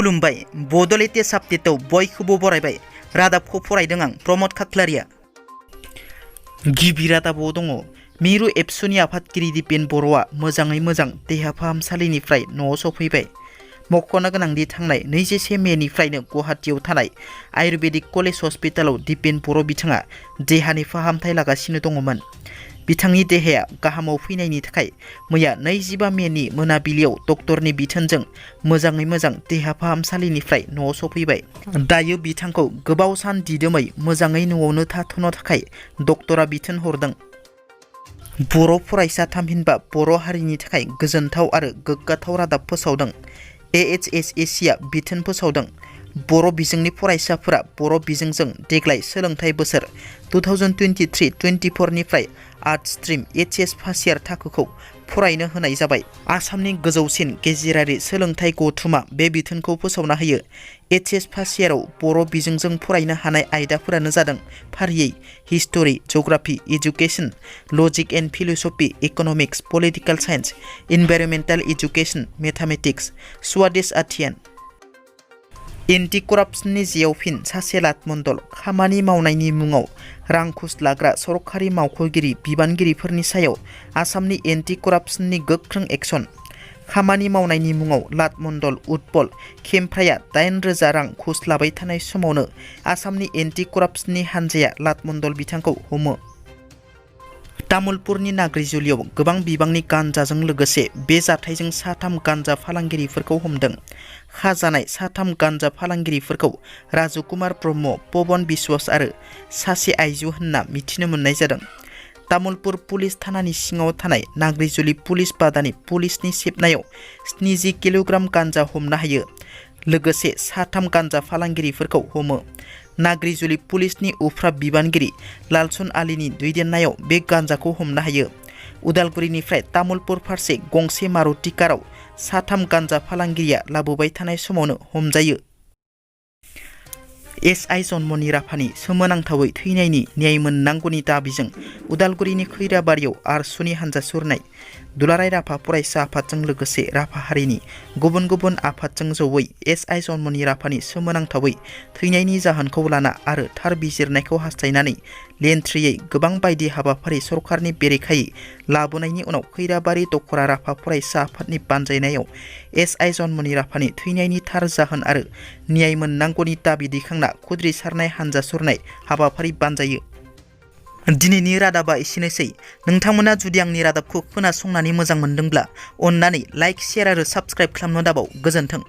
खुलुमबाय बड' लेटेस्ट आपडेटआव बयखौबो बरायबाय। रादाबखौ फरायदों आं प्रमद खाख्लारिया। गिबि रादाबाव दङ मिरु एबसुनि आफादगिरि दिपेन बर'आ मोजाङै मोजां देहा फाहामसालिनिफ्राय न'आव सफैबाय। मख'नो गोनांदि थांनाय 21 मेनिफ्रायनो गुवाहाटीआव थानाय आयुर्वेदिक कलेज हस्पिटालाव दिपेन बर' बिथाङा देहानि फाहामथाय लागासिनो दङमोन। बिथांनि देहाया गाहामाव फैनायनि थाखाय मैया 25 मेनि मोनाबिलियाव डक्टरनि बिथोनजों मोजाङै मोजां देहा फाहामसालिनिफ्राय न'आव सफैबाय। दायो बिथांखौ गोबाव सान दिदोमै मोजाङै न'आवनो थाथ'नो थाखाय डक्टरा बिथोन हरदों। बर' फरायसा थामहिनबा बर' हारिनि थाखाय गोजोनथाव आरो गोग्गाथाव रादाब फोसावदों। AHSACआ बिथोन फोसावदों। बर' बिजोंनि फरायसाफोरा बर' बिजोंजों देग्लाय सोलोंथाइ बोसोर 2023-24 निफ्राय art stream HS first year थाखोखौ फरायनो होनाय जाबाय। आसामनि गोजौसिन गेजेरारि सोलोंथाइ गौथुमा बे बिथोनखौ फोसावना होयो। HS फार्स्ट इयाराव बर' बिजोंजों फरायनो हानाय आयदाफोरानो जादों फारियै history, geography, education, logic and philosophy, economics, political science, environmental education, mathematics, स्वादेश आथियान। एन्टि कराप्सननि जेयाव फिन सासे लाटमन्डल खामानि मावनायनि मुङाव रां घुस लाग्रा सरखारि मावख'गिरि बिबानगिरिफोरनि सायाव आसामनि एन्टि कराप्सननि गोख्रों एक्सन। खामानि मावनायनि मुङाव लाटमन्डल उतपल खेमफ्राया 8,000 रां घुस लाबाय थानाय समावनो आसामनि एन्टि कराप्सननि हानजाया लाटमन्डल बिथांखौ हमो। तामुलपुरनि नाग्रिजुलियाव गोबां बिबांनि गान्जाजों लोगोसे बे जाथायजों 3 गान्जा फालांगिरिफोरखौ हमदों। खाजानाय 3 गान्जा फालांगिरिफोरखौ राजुकुमार ब्रह्म, पवन बिश्वास आरो सासे आइजो होनना मिथिनो मोननाय जादों। तामुलपुर पुलिस थानानि सिङाव थानाय नाग्रिजुलि पुलिस बादानि पुलिसनि सिबनायाव 70 किल'ग्राम गान्जा हमनो हायो। लोगोसे 3 गान्जा फालांगिरिफोरखौ हमो। नाग्रिजुलि पुलिसनि उफ्रा बिबानगिरि लालसन आलीनि दैदेननायाव बे गान्जाखौ हमनो हायो। उदालगुरिनिफ्राय तामुलपुर फारसे गंसे मारुति काराव 3 गान्जा फालांगिरिया लाबोबाय थानाय समावनो हमजायो। SI जन्मनि राभानि सोमोनांथावै थैनायनि न्याय मोननांगौनि दाबिजों उदालगुरिनि खैराबारियाव आरसुनि हानजा सुरनाय। दुलाराय राभा फरायसा आफादजों लोगोसे राभा हारिनि गुबुन गुबुन आफादजों जयै SI जन्मनि राभानि सोमोनांथावै थैनायनि जाहोनखौ लाना आरो थार बिजिरनायखौ हास्थायनानै लेन्थ्रियै गोबां बायदि हाबाफारि सरकारनि बेरेखायै लाबोनायनि उनाव खैराबारि दखरा राभा फरायसा आफादनि बानजायनायाव SI जन्मनि राभानि थैनायनि थार जाहोन आरो न्याय मोननांगौनि दाबि दैखांना खुद्रिसारनाय हानजा सुरनाय हाबाफारि बानजायो। दिनैनि रादाबा एसेनोसै। नोंथांमोना जुदि आंनि रादाबखौ खोनासंनानै मोजां मोनदोंब्ला अन्नानै लाइक, शेयार आरो साबस्क्राइब खालामनो दाबाव। गोजोन्थों।